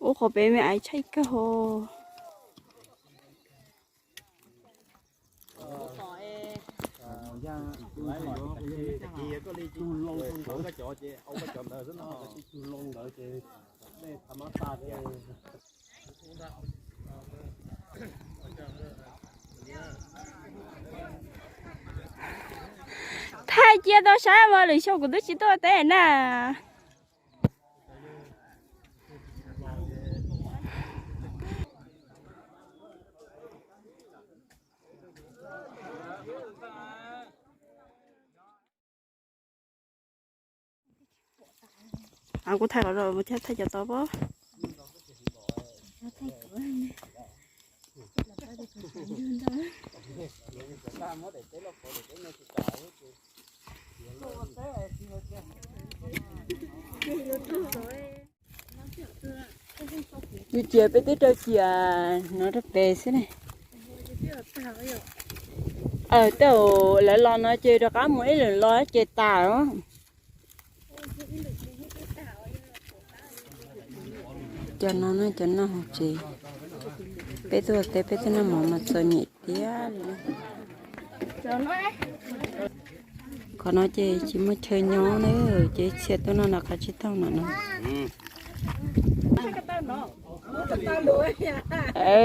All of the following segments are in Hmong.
Ub, qhov pem me aiv tshaib kawg hos. Thaij cia tau saib mas lwm xyoo kuv twb tsis tuaj teb na. Kuv thaij los mus thiab, thaij cov tod pob. Cia peb twb rau cia no rau pem xwb ne. Tej zaum lawv los no ces rov qab mus ib lwm los ces tas os. Cov no ne, cov noj hauv tsev, peb tuaj teb peb twb noj mov mas txom nyem tiag li. Qhov no ces tsis muaj chaw nyob na, ces txhia tuaj noj nram qab tsib taug no no.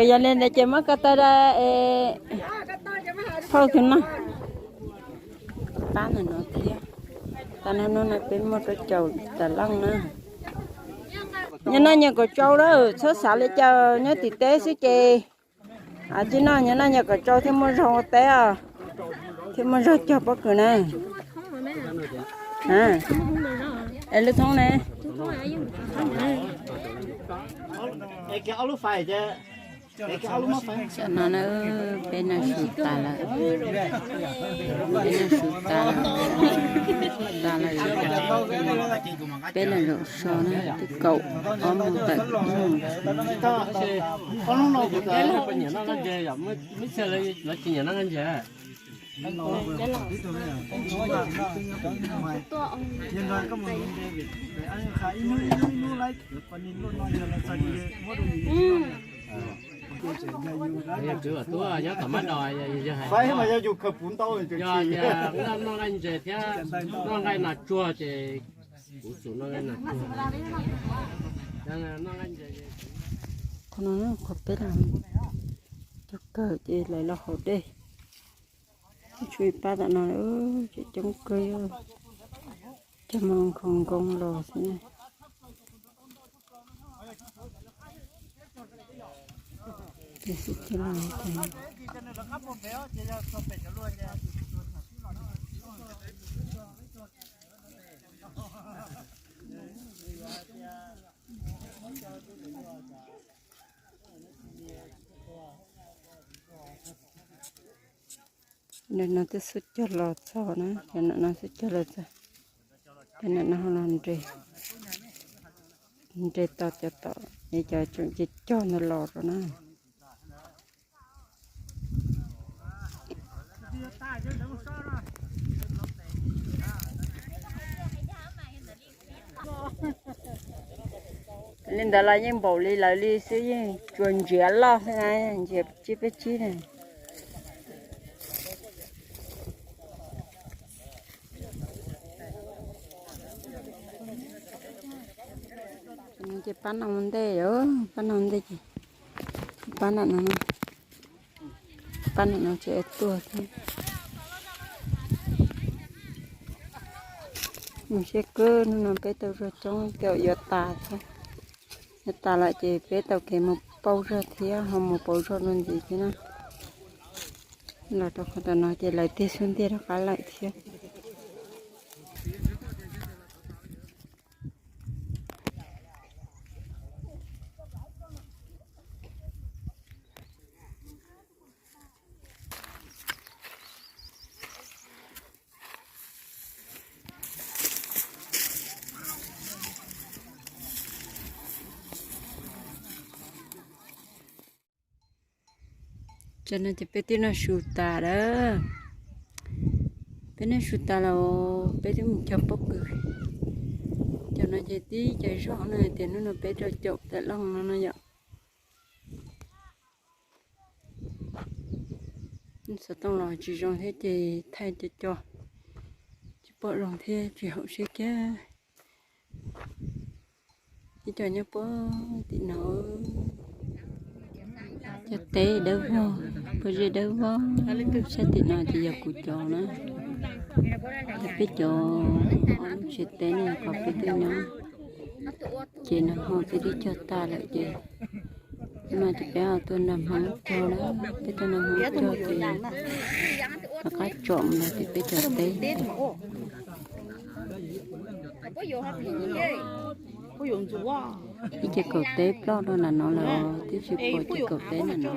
Yog li ntawd ces muab ko taw rau phauj tus noj. Pab ntawm no thiab. Tag nrho no peb muaj rau caum tawm leej na. Nyias noj nyias kaum rau na, txhob xav li cas, nyob tim teb xwb ces tsis noj nyias noj nyias kaum rau thiaj muaj zog ua teb os, thiaj muaj zog cog pob kws na. Es lub thoob ne? Tam no na, peb noj su tas lawm, peb noj su tas lawm, tas lawm, peb los zaum so na, twb kaum ob moos tawm. Yog kwv tuaj nyob tom mab dos, yog, yog hais, yog tias noj nqaij nas tsuag ces kuv tsum noj nqaij nas tsuag. Noj nqaij ntses. Qhov no qhov peb los cog kawg ces lawv los haus dej. Tshuav ib pab tom no, coob kawg, cog mus khoom nkoos los xwb na. Nim no twb xub cog los txog na, cov no xub cog los txog, cov no ho los nres, nres tos cov tom, es cov tseem cog ntawd los rau na. Li ntawd los yeej npaum li lawv li xwb, yeej tsuas ntsiav loj xwb na, ntsiav tsib peb tsib na. Ces pab no ua ntej, pab no ua ntej ces pab nram no, pab nram no tseem tuaj thiab. Mus siab kawg, hnub no peb tau zog coob, caum yuav tas thiab. Yuav tas lawm ces peb tau kev mus pauj zog thiab, ho mus pauj zog dua ntxiv thiab na. Los rau qhov tom no ces lawv tig xub ntiag rov qab lawm thiab. Tam no ces peb twb noj su tas lawm. Peb noj su tas lawm, peb twb mus cog pob kws, cog No ces tib cov zog no tias hnub no peb rau caum tam looj no no yom. Xov tooj los tsis zoo thiab ces thaij co co tsis pom zoo thiab tsis haum siab kiag. Ib co nyob puag tim no, cov teb dawb vog, pob zeb dawb vog, sab tim no ces yog kuv cov na. Ces peb cov ob lub tsev teb no qhov peb tuaj nyob, ces nag hmo peb twb cog tag lawm ces no ces peb ho tuaj nag hmo cog na, peb tuaj nag hmo cog ces rov qab tsom mus no ces peb cov teb. Ib ce kaum teb ploj rau nram no lawm, twb tsis pom ce kaum teb nram no.